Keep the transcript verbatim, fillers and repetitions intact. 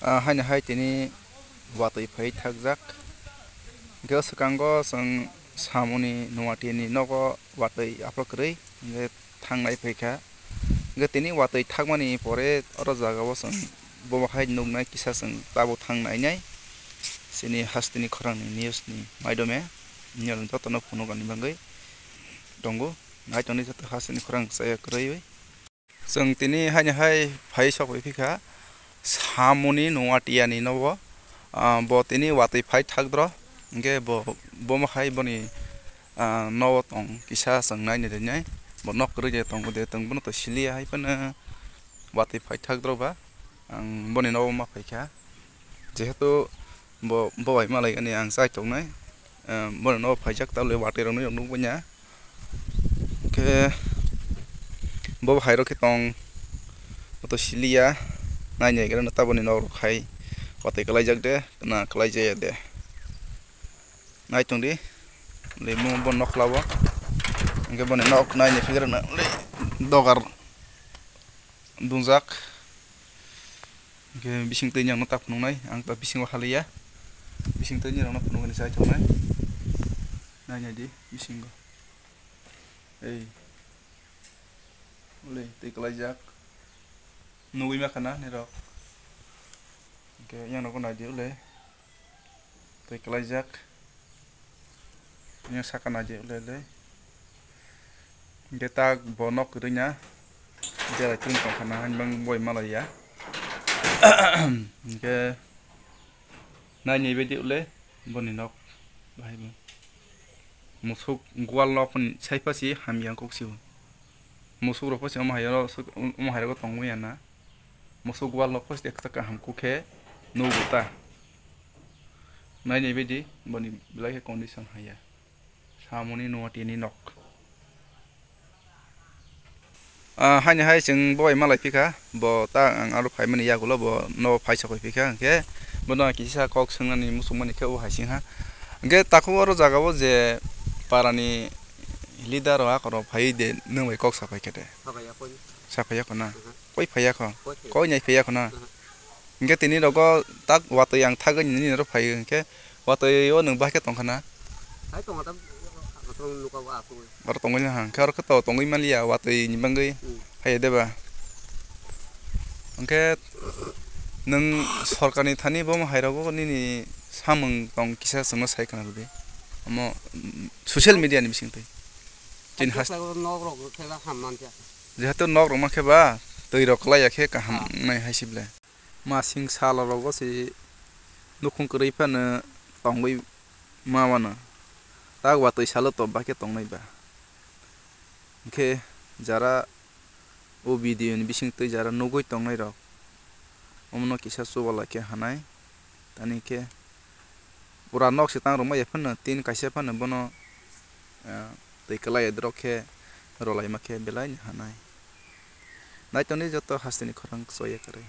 Ah, haino hai tini watwi phai thakjak. Hwnkhe o swkango chwng samuni Nuatia ni nogo watwi aphro kwrwi hwnkhe thangnai phaikha. Hwnkhe tini watwi thakmani pore oro jagao chwng bo hai nuknai kisa chwng tabuk thangnainai. Chini hasteni khorangni news ni maidome nini jotono phunukani bagwi tongo. Naitongdi joto hasteni khorang chaya kwrwiwi. Chwng tini haino hai phai sok bai phikha samuni Nuatia ni nogo, ah, bo tini watwi phai thakdro, hwnkhe bo, bomo hai boni, ah, nogo tong kisa chwng naini rinai, bo nok kwrwi de tongo de tong bono to siliya hai phano watwi phai thakdro ba, ang boni nogo ma phaikha. Jehetu bo, bo bai malai ani ang chai tongnai, eh, boni nogo phaijak ta le watwi rok nukya. Hwnkhe bo hai rok khe tong, to siliya, nainai khe taboni nok rok hai watwi kwlaijak de na kwlaijaya de. Naitongdi, le mo bo nok labo, hwnkhe boni nok naini phikre na le dogar dungjak. Hwnkhe bising twi nokno tak phunuknai, ang ta bisingo haliya. Bising twi nokno phunuknai chai tongnai. Nainai di bisingo. Ei. Ule twi kwlaijak. Nugwi ma khana nirok. Hwnkhe yang nogo nai di ule. Twi kwlaijak. Yang saka nai di ule le. Hwnkhe tak bo nok kwrwi na. Jerai tring tong khana, haino bang boi malai ya. Hwnkhe nainai bai di ule, boni nok bahai bo. Musuk gwal nok hwn sai pha si hamya kok si o. Musuk rok pha si omo hai ro, omo hai rogo tongwi ya na. Musuk gwal nok pha si ekta kaham kok khe nugo ta. Nainai bai di, boni belai khe condition haya. Samoni Nuatia ni nok. Ah, haini hai chwng bo bai malai phikha, bo ta ang aro phaimani yagulo bo no phai sokoi phikha, hwnkhe bono kisa kok swngnani muchungmani khe o hai singha. Hwnkhe takhuk oro jagao je parani leader rok akhoro phai de nwng bai kok sapai khe de. Sapai ya koi. Sapai ya khona. Mhm. Koi phai ya kho? Koi phai ya. Koi nai phai ya khona. Mhm. Hwnkhe tini rogo tak watwi ang thagwi nini oro phai hwnkhe watwi o nwng bahai khe tongkha na? Hai tongo tam, ang tong nuka bo aku. Oro tongwi na hwnkhe oro khe to tongwi manliya watwi ni bagwi. Hmm. Phaiya de ba? Hwnkhe nwng sorkarni thani bo hai rogo nini samung tong kisa chwngno sai khna rwdi. Omo, mm, social media ni bisingtwi. Chini has- Nok rok khe ba ham man khe. Jehetu nok rok ma khe ba twi rok kwlai ya khe kaham. Ah. Wngnai hai se ble. Masing sal rogo se nukhung kwrwi phano tongwi ma mano. Tak watwi salo to bahai khe tongnai ba. Hwnkhe jara o video ni bisingtwi jara nugwi tongnai rok omono kisa chubalai khe hanai. Tani khe pura nok se tang rwma ya phano tin kaisa phano bono, ah, twi kwlai ya drok khe rwlaima khe belai ni hanai. Naitoni joto hasteni khorang choya kwrwi.